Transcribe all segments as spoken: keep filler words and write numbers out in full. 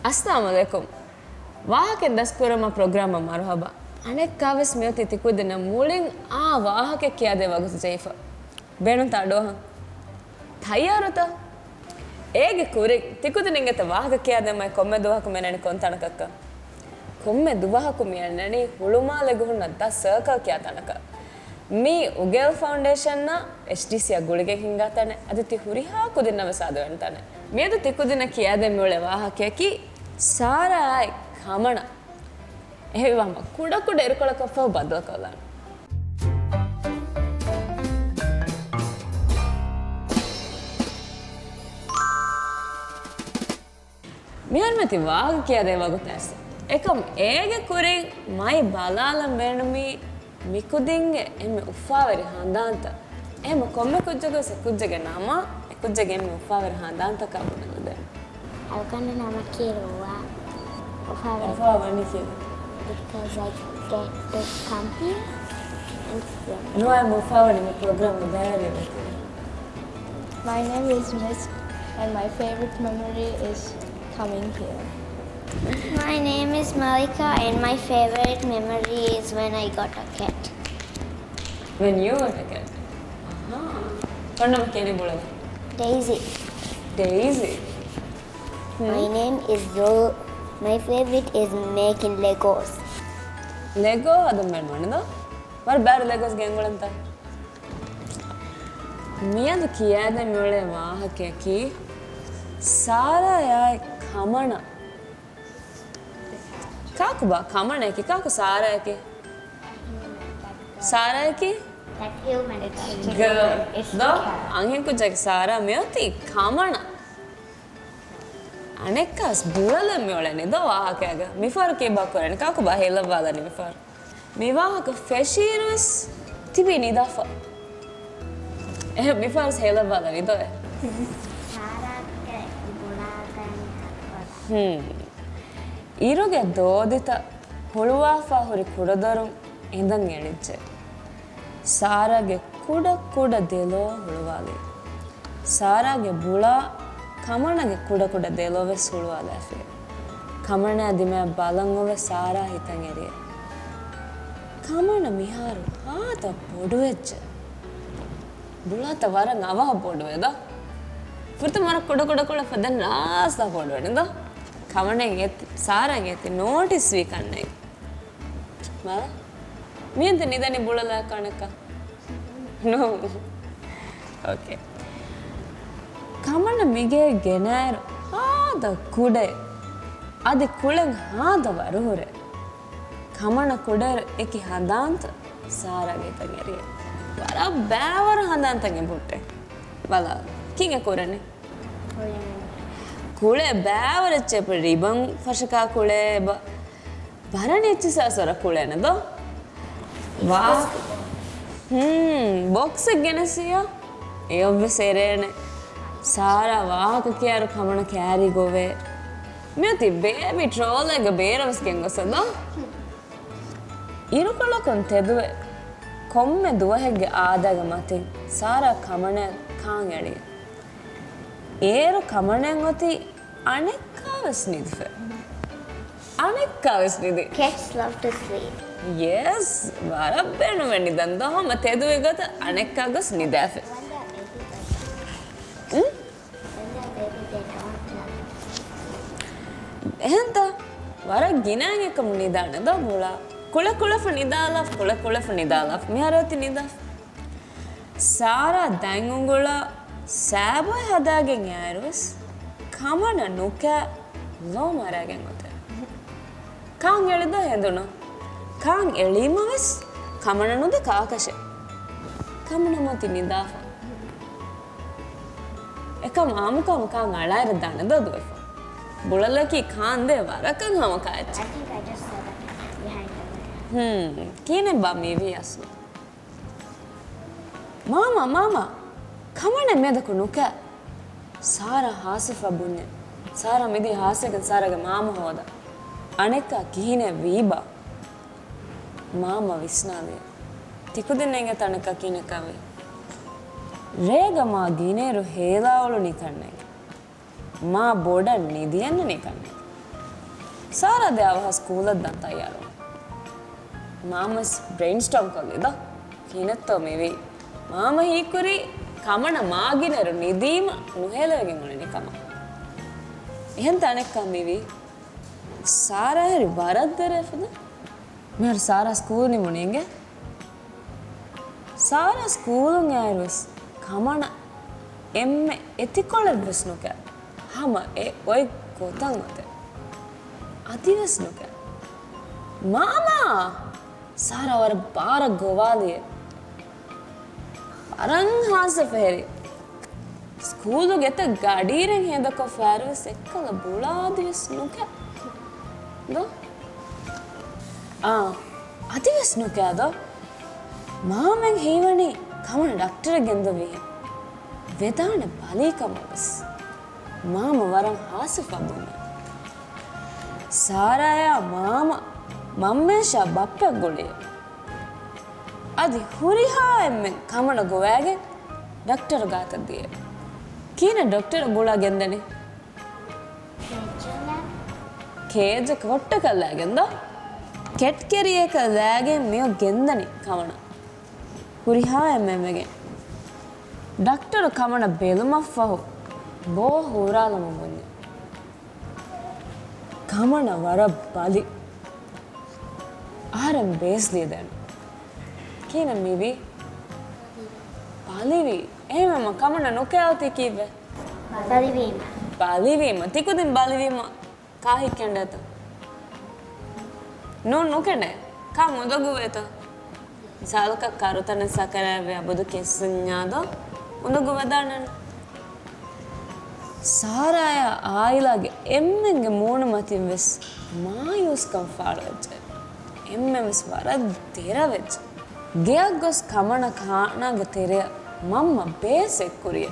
އައްސަލާމު ޢަލައިކުމް. ވާހަކައިން ދަސްކުރަމާ ޕްރޮގްރާމަށް މަރުޙަބާ. އަނެއްކާވެސް މިއޮތީ ތިކުދިންނަށް މުޅިން އާ ވާހަކަ ކިޔާދޭ ވަގުތު ޖެހިފަ. ބޭނުންތަ އަޑުއަހަން؟ ތައްޔާރުތަ؟ އޭގެ ކުރިން ތިކުދިން އިނގޭތަ ވާހަކަ ކިޔާދޭން މައި ކޮންމެ ދުވަހަކު މި އަންނަނީ ކޮން ތަނަކަށްކަން؟ ކޮންމެ ދުވަހަކު މި އަންނަނީ ހުޅުމާލެ ގުހުންނަށް ދަ ސަރކަލް ކިޔާ ތަނަކަށް. މީ އުގޭލް ފައުންޑޭޝަންއާ އެޗްޑީސީއާ ގުޅިގެން ހިންގާ ތަނެއް. އަދި ތި ހުރިހާ ކުދިންނަށް ވެސް އާދަވެން ތަނެއް. މިއަދު ތިކުދިންނަށް ކިޔާދޭން މިއުޅޭ ވާހަކަޔަކީ ސާރާއާއި ކަމަނާ. އެހެންވީމަ ކުޑަކުޑަ އިރުކޮޅަކަށްފަހު ބައްދަލުކޮށްލާނަން. މިހާރު މިއޮތީ ވާހަކަ ކިޔާދޭ ވަގުތު އައިސް. އެކަމް އޭގެ ކުރިން މައި ބަލާލަން ބޭނުމީ މިކުދިންގެ އެންމެ އުފާވެރި ހަނދާންތައް. އެހެން ކޮންމެ ކުއްޖަކުވެސް އެ ކުއްޖެއްގެ ނަމާ އެ ކުއްޖެއްގެ އެންމެ އުފާވެރި ހަނދާންތަކާ ބުނެލަދޭން. އަޅުގަނޑު ނަމަކީ ރުވާ. އުފާވެރި. އުފާވަނީ ކީއްވެ؟ Because I get to come here and swim. ރުވާ އެންމެ އުފާވަނީ މި ޕްރޮގްރާމްގެ ބައިވެރިޔަކީ. My name is Miss, and my favorite memory is coming here. My name is Malika, and my favorite memory is when I got a cat. When you got a cat? އަހާ. ކޮން ނަމަކޭ ބުނެލަ؟ ޑެއިސީ. ޑެއިސީ. My name is Zul. My favorite is making Legos. ލެގޯ ހަދަން ބޭނުންވަނީ ދޯ؟ ވަރަށް ބައިވަރު ލެގޯސް ގެންގުޅެންތަ؟ މިއަދު ކިޔާދޭން މިއުޅޭ ވާހަކަޔަކީ ސާރާއާއި ކަމަނާ. ކާކުބާ ކަމަނަޔަކީ؟ ކާކު ސާރާޔަކީ؟ ސާރާޔަކީ؟ That human. It's the girl. It's the cat. އަންހެންކުއްޖާގެ ސާރާ މިއޮތީ ކަމަނާ. އަނެއްކާސް ބުޅަލެއް މިއުޅެނީ ދޯ ވާހަކައިގަ. މިފަހަރު ކީއްބާ ކުރަނީ؟ ކާކުބާ ހޭލައްވާލަނީ މިފަހަރު؟ މި ވާހަކަ ފެށިއިރުވެސް ތިބީ ނިދާފަ. އެހެން މިފަހަރުވެސް ހޭލައްވާލަނީ ދޯ އެ. ސާރާގެ ބުޅާގަން ހަކޮޅަށް. ހުން. އިރުގެ ދޯދިތައް ހުޅުވާފަ ހުރި ކުޑަދޮރުން އެނދަން އެޅިއްޖެ. ސާރާގެ ކުޑަ ކުޑަ ދެލޯ ހުޅުވާލި. ސާރާގެ ބުޅާ ކަމަނަގެ ކުޑަ ކުޑަ ދެލޯ ވެސް ހުޅުވާލާފި. ކަމަނާ ދިމާ ބަލަން އޮވެ ސާރާ ހިތަށް އެރިއެ. ކަމަނަ މިހާރު ހާދަ ބޮޑުވެއްޖެ. ބުޅާތައް ވަރަށް އަވަހަށް ބޮޑުވޭ ދޯ. ފުރަތަމަ ވަރަށް ކުޑަ ކުޑަ ކުޑަ ފަދަ ރާސްތާ ބޮޑުވެނެ ދޯ. ކަމަނަ އެތި، ސާރާ އެތި ނޯޓިސް ވީ ކަންނޭނގެ. މާ؟ މިއަދު ނިދަނީ ބުޅަލާ ކަނަކަ؟ ނޯ. އޯކޭ. ކަމަނަ މިގޭ ގެނައިރު ހާދަ ކުޑައެއް. އަދި ކުޅެން ހާދަ ވަރުހުރެ. ކަމަނަ ކުޑައިރު އެކި ހަނދާންތައް ސާރާގެ ހިތަށް އެރިއެ. ވަރަށް ބައިވަރު ހަނދާންތައް އެބުއްޓެ. ބަލާ. ކިނގ ކުރަނީ؟ ކުޅެ ބައިވަރެއްޗެއް ރިބަން ފަށަކާ ކުޅެ ބަ-، ބަރަނި އެއްޗިސާސް ވަރަށް ކުޅެނެ ދޯ؟ ވާ-، ހުން، ބޮކްސެއް ގެނެސިޔާ؟ އެއަށްވެސް އެރޭނެ. ސާރާ ވާހަކަ ކިޔާރު ކަމަނަ ކާރީ ގޮވޭ. މިއޮތީ ބޭބީ ޓްރޯލޭގަ ބޭރަށް ވެސް ގެންގޮސް ދޯ؟ އިރުކޮޅަކުން ތެދުވެ، ކޮންމެ ދުވަހެއްގެ އާދައިގެ މަތިން ސާރާ ކަމަނަ ކާން އެޅި. އޭރު ކަމަނަ އޮތީ އަނެއްކާވެސް ނިދިފަ. އަނެއްކާވެސް ނިދި. Cats love to sleep. ޔެސް، ވަރަށް ބޭނުމެއް ނިދަން ދޯ ހަމަ ތެދުވި ގޮތަށް އަނެއްކާ ގޮސް ނިދާފަ. އުން؟ އެހެންތަ؟ ވަރަށް ގިނައިން އެކަމު ނިދާނެ ދޯ ބުޅާ. ކުޅެ ކުޅެފަ ނިދާލާފަ، ކުޅެ ކުޅެފަ ނިދާލާފަ. މިހާރު އޮތީ ނިދާފަ. ސާރާ ދަތް އުނގުޅާ ސާބޮތް ހަދާގެން އައިރުވެސް ކަމަނަ ނުކާ ލޯ މަރާގެން އޮތޭ. ކާން އެޅިދޯ ހެނދުނު؟ ކާން އެޅީމަވެސް ކަމަނަ ނުދެ ކާކަށެއް. ކަމަނަ މޮތި ނިދާފަ. އެކަމް އާމުކާމު ކާން އަޅާއިރަށް ދާނެ ދޯ ދުވެފަ. ބުޅަލަކީ ކާން ދޭ ވަރަކަށް ހަމަ ކާއެއްޗެއް. ހުން، ކިހިނެއް ބާ މީވީ އަސްލު؟ މާމާ، މާމާ، ކަމަނަ މިއަދަކު ނުކާ. ސާރާ ހާސިފަ ބުންޏެ. ސާރާ މިދިޔަ ހާސިގެން ސާރާގެ މާމަ ހޯދަ. އަނެއްކާ ކިހިނެއް ވީބާ؟ މާމަ ވިސްނާލި. ތިކުދިންނަށް އެނގޭތަ އަނެއްކާ ކިހިނެއްކަން ވީ؟ ރޭގަ މާ ގިނައިރު ހޭލާ އުޅުނީ ކަންނޭނގެ. މާ ބޮޑަށް ނިދި އަންނަނީ ކަންނޭނގެ. ސާރާ ދެ އަވަހަށް ސްކޫލަށް ދާން ތައްޔާރުވާ. މާމަސް ބްރެއިންސްޓޯމް ކޮށްލި ދޯ. ކިހިނެއްތޯ މިވީ؟ މާމަ ހީކުރީ ކަމަނަ މާގިނައިރު ނިދީމަ ނުހޭލެވިގެން އުޅެނީ ކަމަށް. އެހެން ތަނެއްކަން މިވީ. ސާރާ ހެރި ވަރަށް ދެރަވެފަ ދޯ. މިހާރު ސާރާ ސްކޫލް ނިމުނީ އިނގޭ. ސާރާ ސްކޫލުން އައިރުވެސް ކަމަނަ އެންމެ އެތިކޮޅެއްވެސް ނުކެ. ހަމަ އެ އޮތް ގޮތަށް އޮތޭ. އަދިވެސް ނުކެ. މާމާ! ސާރާ ވަރަށް ބާރަށް ގޮވާލިއޭ. ވަރަށް ހާސްވެފަ ހެރި. ސްކޫލުގެ އެތައް ގަޑިއިރެއް ހޭދަކޮށްފައިރުވެސް އެއްކަލަ ބުޅާ އަދިވެސް ނުކެ. ދޯ؟ އާ، އަދިވެސް ނުކެ ދޯ؟ މާމައަށް ހީވަނީ ކަމަނަ ޑޮކްޓަރަށް ގެންދަވީހެން. ވެދާނެ ބަލީ ކަމަށްވެސް. މާމަ ވަރަށް ހާސްވެފަ ބުންޏެ. ސާރާއާ މާމަ މަންމައަށާ ބައްޕައަށް ގުޅިއޭ. އަދި ހުރިހާ އެންމެން ކަމަނަ ގޮވައިގެން ޑޮކްޓަރު ގާތަށް ދިޔަ. ކިހިނެއް ޑޮކްޓަރު ގުޅާ ގެންދަނީ؟ ކޭޖަކަށް ހޮއްޓަކަށް ލައިގެން ދޯ؟ ކެޓް ކެރިއަކަށް ލައިގެން މިއޮށް ގެންދަނީ ކަމަނަ. ހުރިހާ އެންމެން ވެގެން. ޑޮކްޓަރު ކަމަނަ ބެލުމަށްފަހު ބޯ ހޫރާލަމުން ބުންޏެ. ކަމަނަ ވަރަށް ބަލި. އަހަރެން ބޭސް ލިޔެދޭނެ. ކިހިނެއް މިވީ؟ ބަލިވީ. އެހެންވީމަ ކަމަނަ ނުކެޔާ އޮތީ ކީއްވެ؟ ބަލިވީމަ. ބަލިވީމަ. ތިކުދިން ބަލިވީމަ ކާހިތް ކެނޑޭތަ؟ ނޫން ނުކެނޑޭ. ކާ އުނދަގޫވޭތަ؟ މިސާލަކަށް ކަރުތަނެއް ސަކަރާތްވެ އަބަދު ކެއްސުންޏާ ދޯ އުނދަގޫވެދާނެ. ސާރާއާ އާއިލާގެ އެންމެންގެ މޫނުމަތިން ވެސް މާޔޫސްކަން ފާޅުވެއްޖެ. އެންމެން ވެސް ވަރަށް ދެރަވެއްޖެ. ގެއަށް ގޮސް ކަމަނަ ކާނާގެ ތެރެއަށް މަންމަ ބޭސް އެއްކުރިއޭ.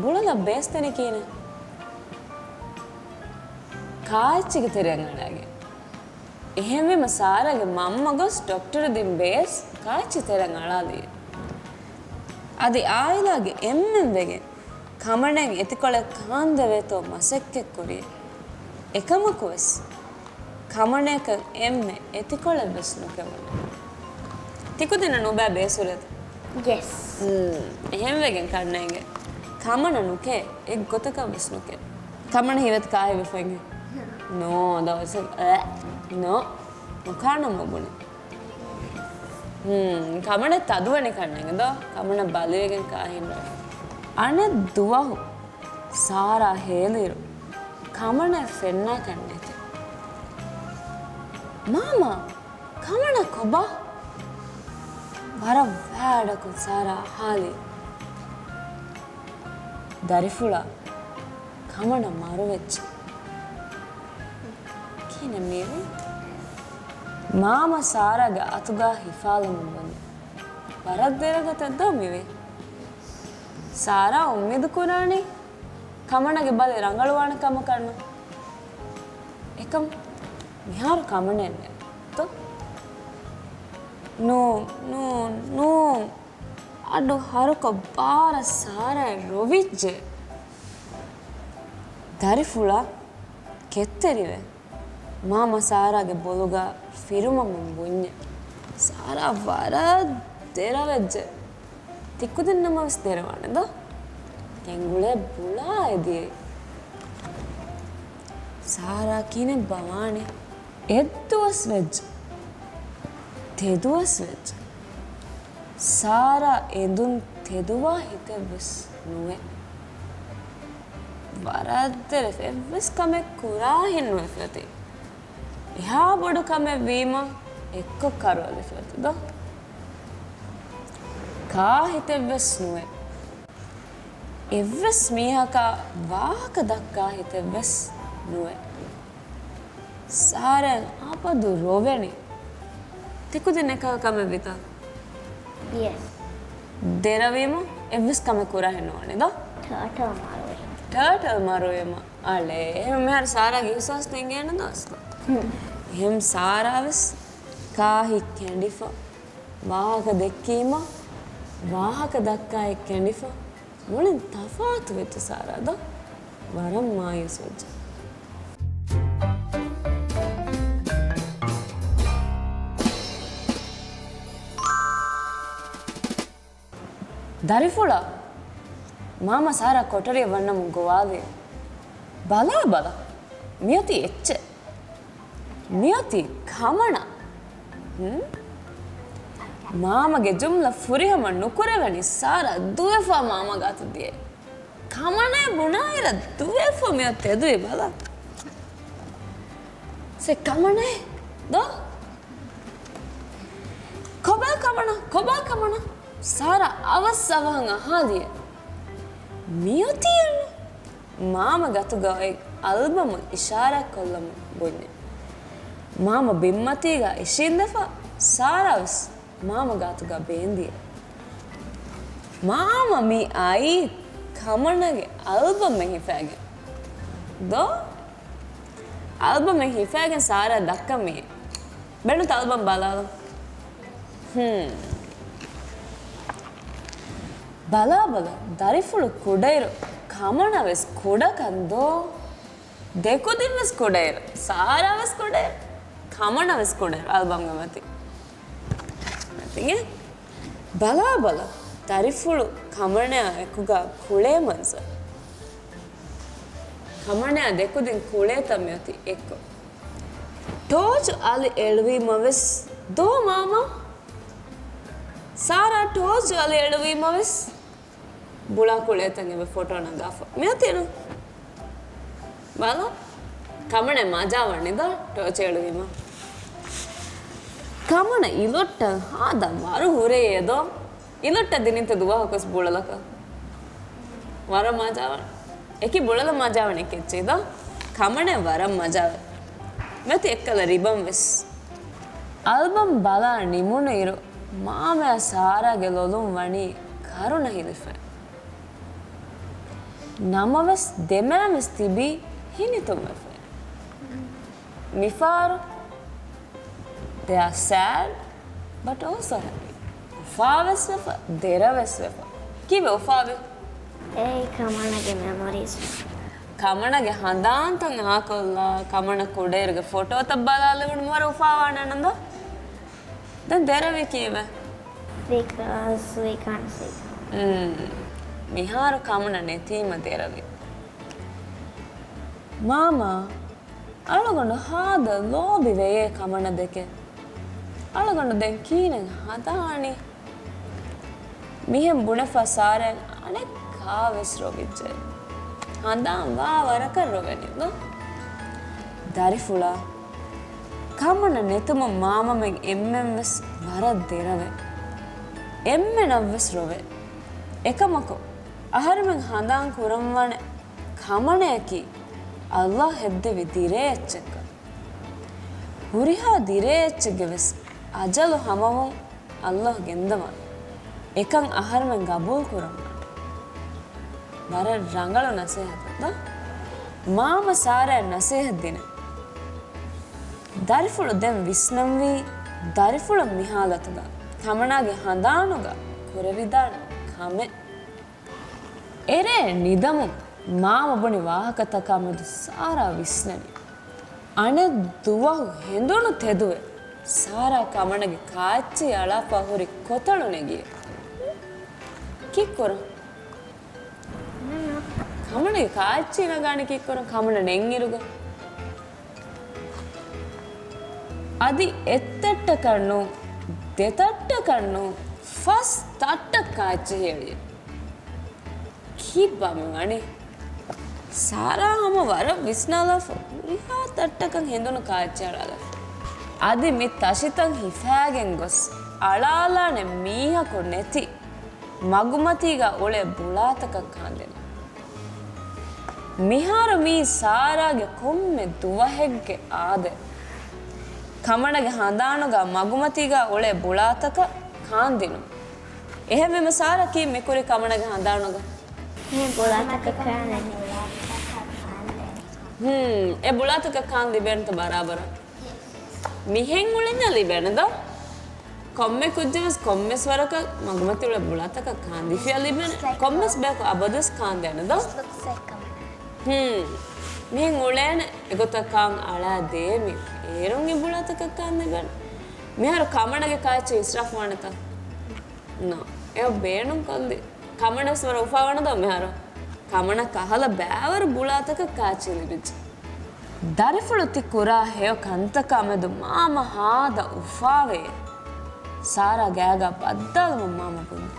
ބުޅަލަށް ބޭސް ދެނީ ކިހިނެއް؟ ކާއެއްޗެއްގެ ތެރެއަށް އަޅާގެން. އެހެންވީމަ ސާރާގެ މަންމަ ގޮސް ޑޮކްޓަރު ދިން ބޭސް ކާއެއްޗެއް ތެރެއަށް އަޅާލިއޭ. އަދި އާއިލާގެ އެންމެން ވެގެން ކަމަނައަށް އެތިކޮޅެއް ކާންދެވޭތޯ މަސައްކަތްކުރިއޭ. އެކަމަކުވެސް ކަމަނަޔަކަށް އެންމެ އެތިކޮޅެއްވެސް ނުކެމުނު. ތިކުދިންނަށް ނުބައި ބޭސްހުރޭތަ؟ ޔެސް. އުން، އެހެންވެގެން ކަންނޭނގެ. ކަމަނަ ނުކޭ، އެއްގޮތަކަށްވެސް ނުކޭ. ކަމަނަ ހީވަތަ ކާހިތްވެފައިންހެން؟ ނޯ، ދަވަސެއް، އެ، ނޯ. ނުކާނަމަ ބުނި. ހުން، ކަމަނަ ތަދުވަނި ކަންނޭނގެ ދޯ؟ ކަމަނަ ބަލިވެގެން ކާހިން ނުވޭ. އަނެއް ދުވަހު ސާރާ ހޭލިއިރު ކަމަނަ ފެންނާ ކަންނޭތެ. މާމާ! ކަމަނަ ކޮބާ؟ ވަރަށް ވާޑަކުން ސާރާ ހާލި. ދަރިފުޅާ ކަމަނަ މަރުވެއްޖެ. ކިހިނެއް މީވީ؟ މާމަ ސާރާގެ އަތުގާ ހިފާލަމުން ވަނީ. ވަރަށް ދެރަ ގޮތެއް ދޯ މިވީ. ސާރާ އުއްމީދު ކުރާނީ ކަމަނަގެ ބަލި ރަނގަޅުވާނެ ކަމަކަށްނު. އެކަމް މިހާރު ކަމަނެއް ނެތް ތޯ؟ ނޫން، ނޫން، ނޫން. އަޑު ހަރުކޮށް ބާރަށް ސާރާ ރޮވިއްޖެ. ދަރިފުޅާ ކެތްތެރިވެ. މާމަ ސާރާގެ ބޮލުގަ ފިރުމަމުން ބުންޏެ. ސާރާ ވަރަށް ދެރަވެއްޖެ. ތިކުދިންނަމަވެސް ދެރަވާނެ ދޯ؟ ގެންގުޅޭ ބުޅާ އެދިޔައީ. ސާރާ ކިހިނެއްބާ ވާނެ؟ އެއްދުވަސް ވެއްޖެ. ދެދުވަސް ވެއްޖެ. ސާރާ އެނދުން ތެދުވާ ހިތެއްވެސް ނުވޭ. ވަރަށް ދެރަ އެއްވެސް ކަމެއް ކުރާހެއް ނުވެފަ އޮތީ. އެހާ ބޮޑު ކަމެއް ވީމަ އެއްކޮށް ކަރުވަލިފަ އޮތީ ދޯ؟ ކާ ހިތެއްވެސް ނުވޭ. އެއްވެސް މީހަކާ ވާހަކަ ދައްކާ ހިތެއްވެސް ނުވޭ. ސާރާ އަބަދު ރޮވެނީ. ތިކުދިން އެކަހަލަ ކަމެއް ވިތާ؟ ޔެސް. ދެރަވީމަ އެއްވެސް ކަމެއް ކުރާހެއް ނުވާނެ ދޯ؟ ޓާޓާ މަރުވީ. ޓާޓާ މަރުވީމަ އަޅޭ. އެހެން މިހާރު ސާރާގެ އިހުސާސް ނެނގޭނެ ދޯ އަސްލު. ހުން. އެހެން ސާރާވެސް ކާހިތް ކެނޑިފަ، ވާހަކަ ދެއްކީމަ، ވާހަކަ ދައްކާ އެއް ކެނޑިފަ، މުޅިން ތަފާތު ވެއްޖެ ސާރާ ދޯ؟ ވަރަށް މާޔޫސް ވެއްޖެ. ދަރިފުޅާ، މާމަ ސާރާ ކޮޓަރިއަށް ވަންނަމުން ގޮވާލި. ބަލާ ބަލަ، މިއޮތީ އެއްޗެއް. މިއޮތީ ކަމަނާ. ހުން؟ މާމަގެ ޖުމްލަ ފުރިހަމަ ނުކުރެވެނީ ސާރާ ދުވެފާ މާމަ ގާތު ދިޔައީ. ކަމަނާ ބުނާއިރަށް ދުވެފަ މިއޮތް ތެދުވި ބަލަ. ސެ ކަމަނާ ދޯ؟ ކޮބާ ކަމަނާ؟ ކޮބާ ކަމަނާ؟ ސާރާ އަވަސް އަވަހަށް އަހާލިއެ. މިއޮތީ އަންނަ. މާމަ ގަތުގަ އޮތް އަލްބަމަށް އިޝާރާތް ކޮށްލަމުން ބުންޏެ. މާމަ ބިންމަތީގަ އިށީނދެފަ، ސާރާ ވެސް މާމަ ގާތުގަ ބޭންދިޔެ. މާމަ މި އައީ ކަމަނާގެ އަލްބަމެއް ހިފައިގެން. ދޯ؟ އަލްބަމެއް ހިފައިގެން ސާރާ ދައްކަން މިއީ. ބޭނުންތަ އަލްބަމް ބަލާލަން؟ ހުން. ބަލާ ބަލަ، ދަރިފުޅު ކުޑައިރު، ކަމަނާ ވެސް ކުޑަކަން ދޯ؟ ދެކުދިން ވެސް ކުޑައިރު، ސާރާ ވެސް ކުޑައިރު، ކަމަނާ ވެސް ކުޑައިރު އަލްބަމްގެ މަތިން. މަތިން އެ ބަލާ ބަލަ، ދަރިފުޅު ކަމަނާ އެކުގަ ކުޅޭ މަންޒަރު. ކަމަނާ ދެކުދިން ކުޅޭތަ މިއޮތީ އެއްކޮށް. ޓޯޗު އަލި އެޅުވީމަ ވެސް ދޯ މާމަ؟ ސާރާ ޓޯޗު އަލި އެޅުވީމަ ވެސް ބުޅާ ކުޅޭތަން އެބަ ފޮޓޯ ނަގާފަ. މިއޮތީނު. ބަލަ. ކަމަނާ މަޖާވަނީ ދޯ ޓޯޗު އެޅުވީމަ. ކަމަނާ އިލޮއްޓަށް ހާދަ ވަރު ހުރެޔޭ ދޯ؟ އިލޮއްޓަށް ދިނީތަ ދުވަހަކުވެސް ބުޅަލަކަށް؟ ވަރަށް މަޖާވަނީ. އެކި ބުޅަލަށް މަޖާވަނީ ކެއްޗެއް ދޯ؟ ކަމަނާ ވަރަށް މަޖާވެ. މެތި އެއްކަލަ ރިބަން ވެސް. އަލްބަމް ބަލާ ނިމުނު އިރު މާމަޔާ ސާރާގެ ލޮލުން ވަނީ ކަރުނަ ހިލިފަ. ނަމަވެސް ދެމާ ވެސް ތިބީ ހިނިތުންވެފަ. މިފާރު they are sad but also happy. އުފާވެސް ވެފަ، ދެރަވެސް ވެފަ. ކީއްވެ އުފާވީ؟ އެއީ ކަމަނާގެ މެމޮރީސް. ކަމަނާގެ ހަނދާންތައް އާކޮށްލާ، ކަމަނާ ކުޑައިރުގެ ފޮޓޯތައް ބަލާލެވުނު ވަރަށް އުފާވާނެ ނަންދާ. ދެން ދެރަވީ ކީއްވެ؟ Because we can't see. މް، މިހާރު ކަމަނާ ނެތީމަ ދެރަވީ. މާމާ، އަޅުގަނޑު ހާދަ ލޯބިވެޔޭ ކަމަނާ ދެކެ. އަޅުގަނޑު ދެން ކީނެއް ހަދާނީ؟ މިހެން ބުނެފަ ސާރާ އަނެއްކާވެސް ރޮވިއްޖެ. ހަނދާން ވާ ވަރަކަށް ރޮވެނީ ދޯ؟ ދަރިފުޅާ، ކަމަނާ ނެތުމުން މާމަމެން އެންމެންވެސް ވަރަށް ދެރަވޭ. އެންމެނަށްވެސް ރޮވޭ. އެކަމަކު، އަހަރެމެން ހަނދާން ކުރަންވާނެ ކަމަނާއަކީ ﷲ ހެއްދެވި ދިރޭ އެއްޗެއްކަން. ހުރިހާ ދިރޭ އެއްޗެއްގެ ވެސް އަޖަލު ހަމަވުން ﷲ ގެންދަވާނެ. އެކަން އަހަރެމެން ގަބޫލު ކުރަންވާނެ. ވަރަށް ރަނގަޅު ނަސޭހަތެއް ދޯ؟ މާމަ ސާރާ ނަސޭހަތް ދިނެ. ދަރިފުޅު ދެން ވިސްނަންވީ، ދަރިފުޅަށް މި ހާލަތުގަ ކަމަނާގެ ހަނދާނުގަ ކުރެވިދާނެ ކަމެއް. އެރޭ ނިދަމުން މާމަ ބުނި ވާހަކަތަކާ މެދު ސާރާ ވިސްނަނީ. އަނެއް ދުވަހު ހެނދުނު ތެދުވެ، ސާރާ ކަމަނާގެ ކާއެއްޗިހި އަޅާފަ ހުރި ކޮތަޅު ނެގިއެ. ކީއްކުރަން؟ ކަމަނާގެ ކާއެއްޗިހި ނަގާނީ ކީއްކުރަން؟ ކަމަނާ ނެތްއިރުގަ. އަދި އެއްތައްޓަކަށް ނޫން، ދެތައްޓަކަށް ނޫން، ފަސް ތައްޓަށް ކާއެއްޗިހި އެޅިއެ. ކީއްބާ މި ވަނީ؟ ސާރާ ހަމަ ވަރަށް ވިސްނާލާފަ، ހުރިހާ ތައްޓަކަށް ހެނދުނު ކާއެއްޗިހި އަޅާލާފަ. އަދި މި ތަށިތައް ހިފާގެން ގޮސް، އަޅާލާނެ މީހަކު ނެތި މަގުމަތީގަ އުޅޭ ބުޅާތަކަށް ކާންދިނުން. މިހާރު މީ ސާރާގެ ކޮންމެ ދުވަހެއްގެ އާދައެއް. ކަމަނާގެ ހަނދާނުގަ މަގުމަތީގަ އުޅޭ ބުޅާތަކަށް ކާންދިނުން. އެހެންވީމަ ސާރާ ކީއް މިކުރީ ކަމަނާގެ ހަނދާނުގަ؟ މި ބުޅާތަކަށް ކާން. ހުން، އެ ބުޅާތަކަށް ކާން ލިބޭނެތަ ބަރާބަރަށް؟ މިހެން އުޅެންޏާ ލިބޭނެ ދޯ؟ ކޮންމެ ކުއްޖެއް ވެސް ކޮންމެސް ވަރަކަށް މަގުމަތި އުޅޭ ބުޅާތަކަށް ކާން ލިބޭނެ. ކޮންމެސް ބަޔަކު އަބަދުވެސް ކާންދޭނެ ދޯ؟ ހުން. މިހެން އުޅޭނެ އެގޮތަށް ކާން އަޅާ ދޭ މީ. އޭރުން އެ ބުޅާތަކަށް ކާން ލިބޭނެ. މިހާރު ކަމަނާގެ ކާއެއްޗިހި އިސްރާފު ވާނެތަ؟ ނޯ. އެ ބޭނުން ކޮށްލި. ކަމަނަސް ވަރަށް އުފާވަނަ ދޯ މިހާރު. ކަމަނަ ކަހަލަ ބައިވަރު ބުޅާތަކަށް ކާޗި ލިބިއްޖެ. ދަރިފުޅު ތި ކުރާ ހެޔޮ ކަންތަކާ މެދު މާމަ ހާދަ އުފާވޭ. ސާރާ ގާގާ ބައްދާލުމުން މާމަ ބުންޏެ.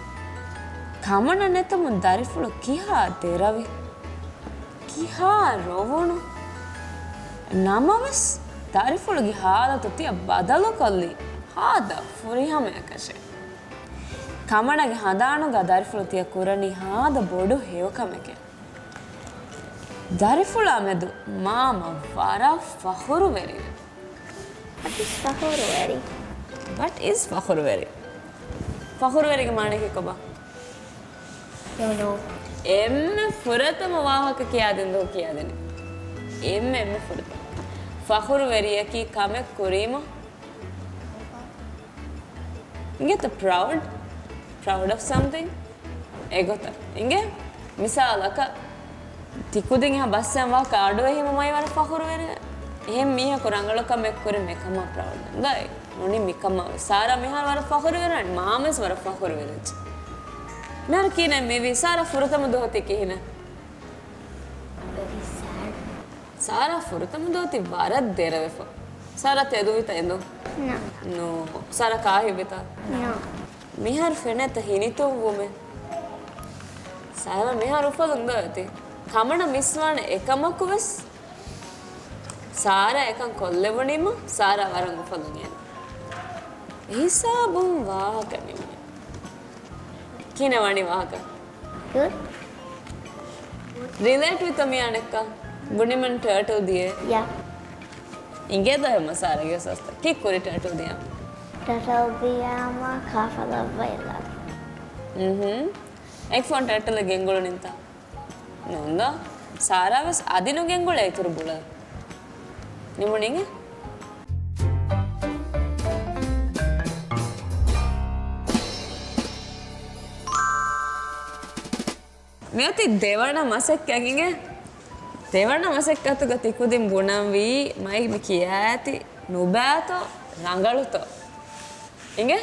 ކަމަނަ ނެތުމުން ދަރިފުޅު ކިހާ ދެރަވި. ކިހާ ރޮވުނު. ނަމަވެސް، ދަރިފުޅުގެ ހާލަތު ތިޔަ ބަދަލުކޮށްލީ ހާދަ ފުރިހަމަޔަކަށޭ. ކަމަނަގެ ހަނދާނުގަ ދަރިފުޅު ތިޔަ ކުރަނީ ހާދަ ބޮޑު ހެޔޮކަމެކޭ. ދަރިފުޅާ މެދު މާމަ ވަރަށް ފަޚުރުވެރިވޭ. ވަޓް އިޒް ފަޚުރުވެރި؟ ވަޓް އިޒް ފަޚުރުވެރި؟ ފަޚުރުވެރިގެ މާނައަކީ ކޮބާ؟ ނޯ، ނޯ. އެންމެ ފުރަތަމަ ވާހަކަ ކިޔާދިން ދޯ ކިޔާދިނީ. އެންމެ، އެންމެ ފުރަތަމަ. ފަޚުރުވެރިޔަކީ ކަމެއް ކުރީމަ. އިނގޭތަ ޕްރައުޑް؟ ޕްރައުޑް އޮފް ސަމްތިން؟ އެގޮތަށް. އިނގޭ؟ މިސާލަކަށް، ތި ކުދިން އެހާ ބައްސަން ވާ ކާޑުވެ ހިމަ މައި ވަރަށް ފަޚުރުވެރި. އެހެން މީހަކު ރަނގަޅު ކަމެއް ކުރި މިކަމާ ޕްރައުޑް. ދާއި، ނޫނީ މިކަމާ. ސާރާ މިހާރު ވަރަށް ފަޚުރުވެރި، މާމަސް ވަރަށް ފަޚުރުވެރި. މިހާރު ކިހިނެއް މިވީ؟ ސާރާ ފުރަތަމަ ދުވަހު ތީ ކިހިނެއް؟ ސާރާ ފުރަތަމަ ދުވަހު ތި ވަރަށް ދެރަވެފަ. ސާރާ ތެދުވިތަ އެނދުން؟ ނޯ. ނޯ. ސާރާ ކާހިތްވިތަ؟ ނޯ. މިހާރު ފެނޭތަ ހިނިތުންވުމެއް؟ ސާރާ މިހާރު އުފަލުން ދޯ އޭތި. ކަމަނަ މިސްވާނެ އެކަމަކު ވެސް ސާރާ އެކަން ކޮށްލެވުނީމަ ސާރާ ވަރަށް އުފަލުން އޭނަ. ހިސާބުން ވާހަކަ ނިމުނީ. ކިހިނެއް ވަނީ ވާހަކަ؟ ރިލޭޓް ވިތަ މި އަނެއްކާ؟ ބުނިމަން ޓާޓަލް ދިޔަ. ޔާ. އިނގޭ ދޯ ހެމަ ސާރާގެ ސަސްތަ. ކީއްކުރި ޓާޓަލް ދިޔަ؟ ޓާޓަލް ދިޔާމަ ކާފަ ލައްވައިލާ. އުހު. އެކް ފޯން ޓާޓަލް ގެންގުޅުނިންތާ؟ ނޫންދޯ؟ ސާރާ ވެސް އަދި ނުގެންގުޅޭ އިތުރު ބުޅަ. ނިމުނީގެ؟ މިއޮތީ ދެވަނަ މަސައްކަތް އިނގޭ. ދެވަނަ މަސައްކަތުގަ ތިކުދިން ބުނަންވީ މައި މި ކިޔާ އޭތި ނުބައިތޯ ރަނގަޅުތޯ. އިނގޭ؟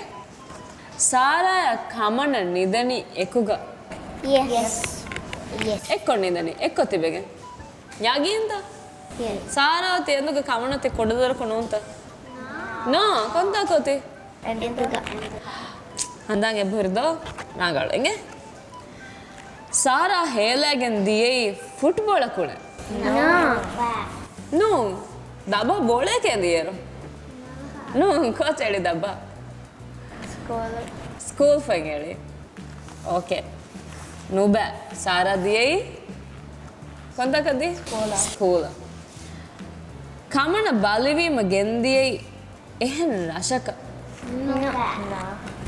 ސާރާއާ ކަމަނަ ނިދަނީ އެކުގަ. ޔެސް. ޔެސް. އެއްކޮށް ނިދަނީ. އެއްކޮށް ތިބެގެން. ޔަގީންތަ؟ ޔެސް. ސާރާ އޮތީ އެނދުގަ ކަމަނަ އޮތީ ކުޑަދޮރަކު ނޫންތަ؟ ނޯ. ކޮންތާކަށް އޮތީ؟ އެނދުގަ. ހަނދާން އެބަހުރި ދޯ؟ ރަނގަޅު. އިނގޭ؟ ސާރާ ހޭލައިގެން ދިޔައީ ފުޓްބޯޅަ ކުޅެން. ނޯ. ނޫން. ދަބާ ބޯޅައެކޭ ދިޔައިރު. ނޫން. ކޯޗެއް އެޅި ދަބާ. ސްކޫލް. ސްކޫލް ފޮތް އެޅި. އޯކޭ. ނުބައި. ސާރާ ދިޔައީ ކޮންތާކަށް ދިޔައީ؟ ސްކޫލަށް. ސްކޫލަށް. ކަމަނަ ބަލިވީމަ ގެންދިޔައީ އެހެން ރަށަކަށް. ނުބައި.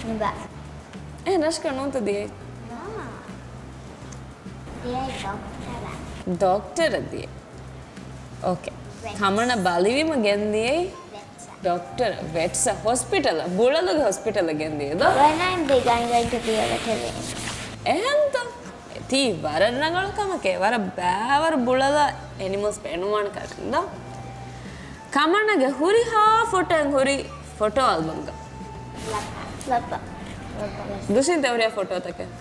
ނުބައި. އެހެން ރަށަކަށް ނޫންތަ ދިޔައީ؟ ނޯ. ދިޔައީ ޑޮކްޓަރަށް. ޑޮކްޓަރަށް ދިޔައީ. އޯކޭ. ވެޓްސް. ކަމަނަ ބަލިވީމަ ގެންދިޔައީ؟ ވެޓްސް. ޑޮކްޓަރަށް، ވެޓްސް، ހޮސްޕިޓަލަށް، ބުޅަލުގެ ހޮސްޕިޓަލަށް ގެންދިޔައީ ދޯ؟ When I'm big, I'm going to be a veterinarian. އެހެންތަ؟ ތީ ވަރަށް ރަނގަޅު ކަމެކޭ، ވަރަށް ބައިވަރު ބުޅަލަށް އެނިމަލްސް ބޭނުންވާނެ ކަމެއް ދޯ؟ ކަމަނަގެ ހުރިހާ ފޮޓޯއެއް ހުރީ ފޮޓޯ އަލްބަމްގަ. ލައްބަ. ދުޝިންތަ ހުރިހާ ފޮޓޯތަކެއް؟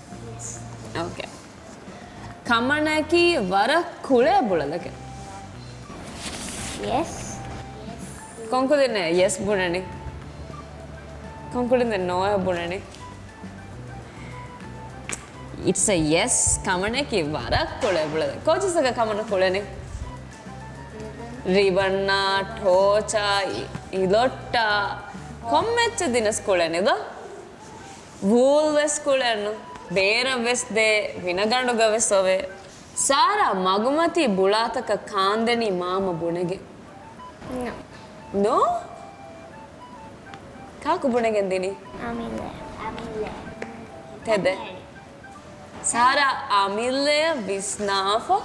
އޯކޭ. ކަމަނައަކީ ވަރަށް ކުޅޭ ބުޅަލެކެ. ޔެސް. ކޮންކުދިންނެއް ޔެސް ބުނަނީ؟ ކޮންކުދިންނެއް ނޯއޭ ބުނަނީ؟ It's a yes. ކަމަނައަކީ ވަރަށް ކުޅޭ ބުޅަލެ. ކޯޗިސްއަކަށް ކަމަނަ ކުޅެނީ؟ ރިބަންނާ، ޓޯޗާ، އި-، އިލޮއްޓާ، ކޮންމެއްޗެއް ދިނަސް ކުޅެނީ ދޯ؟ ވޫލް ވެސް ކުޅެން، ބޭރަށް ވެސް ދޭ، ވިނަގަނޑުގަ ވެސް އޮވޭ. ސާރާ މަގުމަތީ ބުޅާތަކަށް ކާންދެނީ މާމަ ބުނެގެން. ނޯ. ނޯ؟ ކާކު ބުނެގެން ދިނީ؟ އަމިއްލަ. ތެދެއް. ސާރާ އަމިއްލަޔަށް ވިސްނާފަ.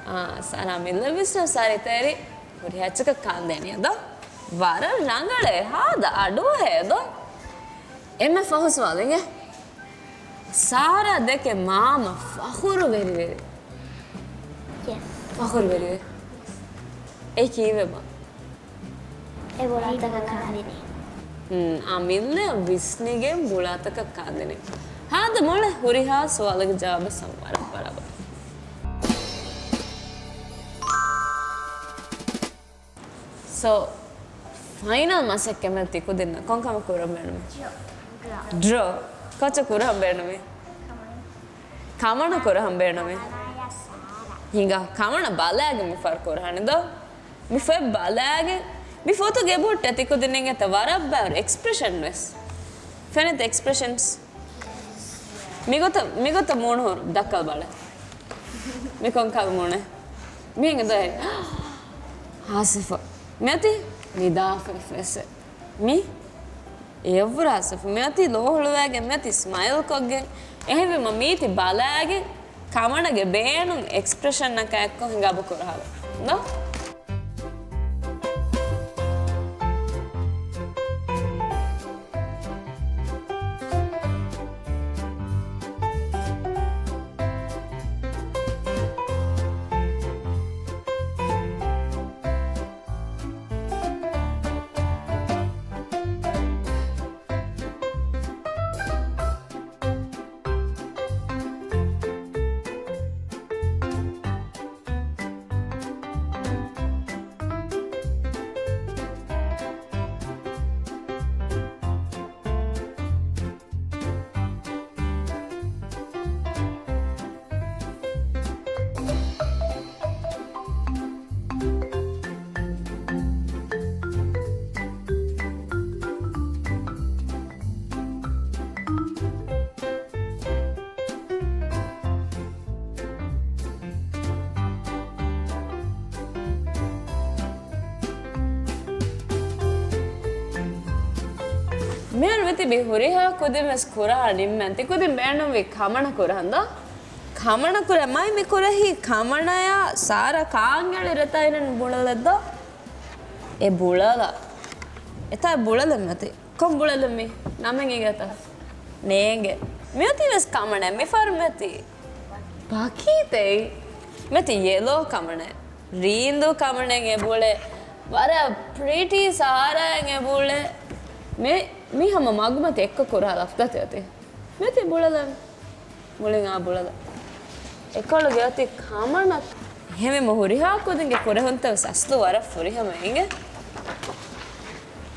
އާ، ސާރާ އަމިއްލަ ވިސްނާ ސާރިތޭރި ހުރިހާ އެއްޗަކަށް ކާންދެނީ އަދޯ؟ ވަރަށް ރަނގަޅޭ، ހާދަ އަޑުއަހޭ އަދޯ؟ އެންމެ ފަހު ސުވާލެއް އިނގޭ. ސާރާ ދެކެ މާމަ ފަޚުރުވެރިވެރި. ޔެސް. ފަޚުރުވެރިވެ. އެ ކީއްވެބާ؟ އެ ބުޅާތަކަށް ކާންދިނީ. ހުން، އަމިއްލަ ވިސްނިގެން ބުޅާތަކަށް ކާންދިނީ. އާދެ މޮޅެ ހުރިހާ ސުވާލުގެ ޖަވާބަށް ހަމަ ވަރަށް ބަރާބަރު. ސޯ، ފައިނަލް މަސައްކަތް މިއޮތީ ކުދިންނަށް ކޮން ކަމެއް ކުރަން ބޭނުމީ؟ ޑްރޯ. ކޮއްޗެއް ކުރަން ބޭނުމީ؟ ކަމަން. ކަމަނަ ކުރަން ބޭނުމީ؟ ހިނގާ، ކަމަނަ ބަލާގެ މި ފަރު ކުރާނެ ދޯ؟ މި ފޮތް ބަލާގެ، މި ފޮތުގެ ބުއްޓަ ތި ކުދިން އެތަ ވަރަށް ބާރު އެކްސްޕްރެޝަން ވެސް. ފެނެތ އެކްސްޕްރެޝަންސް. މިގޮތަށް، މިގޮތަށް މޫނު ހުރު ދައްކަލަ ބަލަ. މި ކޮންކަލަ މޫނެއް؟ މި އިނގެ ދޯ އެ. ހާސިފަ. މިއޮތީ ނިދާފަ ފެސެ. މި އެއަށްވުރެ ހާސިފަ. މިއޮތީ ލޯ ހުޅުވައިގެން، މިއޮތީ ސްމައިލް ކޮށްގެން. އެހެންވީމަ މީތި ބަލާގެން ކަމަނަގެ ބޭނުން އެކްސްޕްރެޝަންއަކާ އެއްކޮށް ހިނގާބަ ކުރަހާލަ. ދޯ؟ މިހާރު މިތިބީ ހުރިހާ ކުދިން ވެސް ކުރާ ނިންމެން. ތި ކުދިން ބޭނުންވީ ކަމަނަ ކުރަން ދޯ؟ ކަމަނަ ކުރަން. މައި މި ކުރެހީ ކަމަނަޔާ ސާރާ ކާންގެޅި ރެތާ އިނަން ބުޅަލަ ދޯ؟ އެ ބުޅަލަ. އެތާ ބުޅަލަ މަތި. ކޮން ބުޅަލަ މި؟ ނަމެއް އިނގޭތަ؟ ނޭނގެ. މިއޮތީ ވެސް ކަމަނެ. މި ފަރު މެތި. ބަކީތެއް. މެތި ޔެލޯ ކަމަނެ. ރީނދޫ ކަމަނެ އެބުޅެ. ވަރަށް ޕްރިޓީ ސާރާ އެބުޅެ. މި، މި ހަމަ މަގުމަތި އެއްކޮށް ކުރާ ލަފްތަތެ އޮތީ. މެތި ބުޅަލަ. މުޅިން އާ ބުޅަލަ. އެކޮޅުގެ އޮތީ ކަމަނަ. ހެމެމު ހުރިހާ ކުދިންގެ ކުރެހުންތައް ވެސް އަސްލު ވަރަށް ފުރިހަމަ އިނގެ.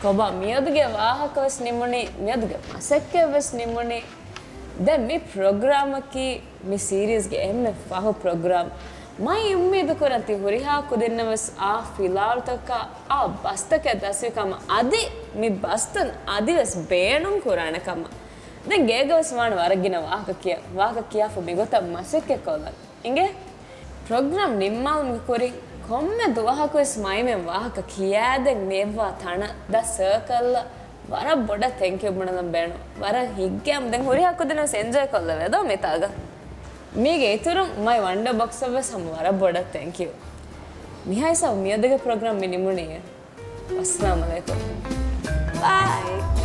ކޮބާ މިއަދުގެ ވާހަކަ ވެސް ނިމުނީ، މިއަދުގެ މަސައްކަތް ވެސް ނިމުނީ. ދެން މި ޕްރޮގްރާމަކީ މި ސީރީޒްގެ އެންމެ ފަހު ޕްރޮގްރާމް. މައި އުއްމީދު ކުރަން ތި ހުރިހާ ކުދިންނަށް ވެސް އާ ފިލާވަޅުތަކާ އާ ބަސްތަކެއް ދަސްވި ކަމަށް. އަދި މި ބަސްތައް އަދި ވެސް ބޭނުން ކުރާނެ ކަމަށް. ދެން ގޭގަ ވެސް ވާނެ ވަރަށް ގިނަ ވާހަކަ ކިޔަން. ވާހަކަ ކިޔާފަ މިގޮތަށް މަސައްކަތް ކޮށްލަން. އިނގޭ؟ ޕްރޮގްރާމް ނިންމާލުމުގެ ކުރިން ކޮންމެ ދުވަހަކު ވެސް މައިމެން ވާހަކަ ކިޔާދޭން މި އެއްވާ ތަނަށް ދަ ސަރކަލްއަށް ވަރަށް ބޮޑަށް ތެންކް ޔޫ ބުނެލަން ބޭނުން. ވަރަށް ހިތްގައިމު. ދެން ހުރިހާ ކުދިން ވެސް އެންޖޮއި ކޮށްލެވޭ ދޯ މިތާގަ. މީގެ އިތުރުން މައި ވަންޑަ ބޮކްސަށް ވެސް ހަމަ ވަރަށް ބޮޑަށް ތެންކް ޔޫ. މިހާ ހިސާބު މިއަދުގެ ޕްރޮގްރާމް މި ނިމުނީ. އައްސަލާމު ޢަލައިކުމް. ބާއި.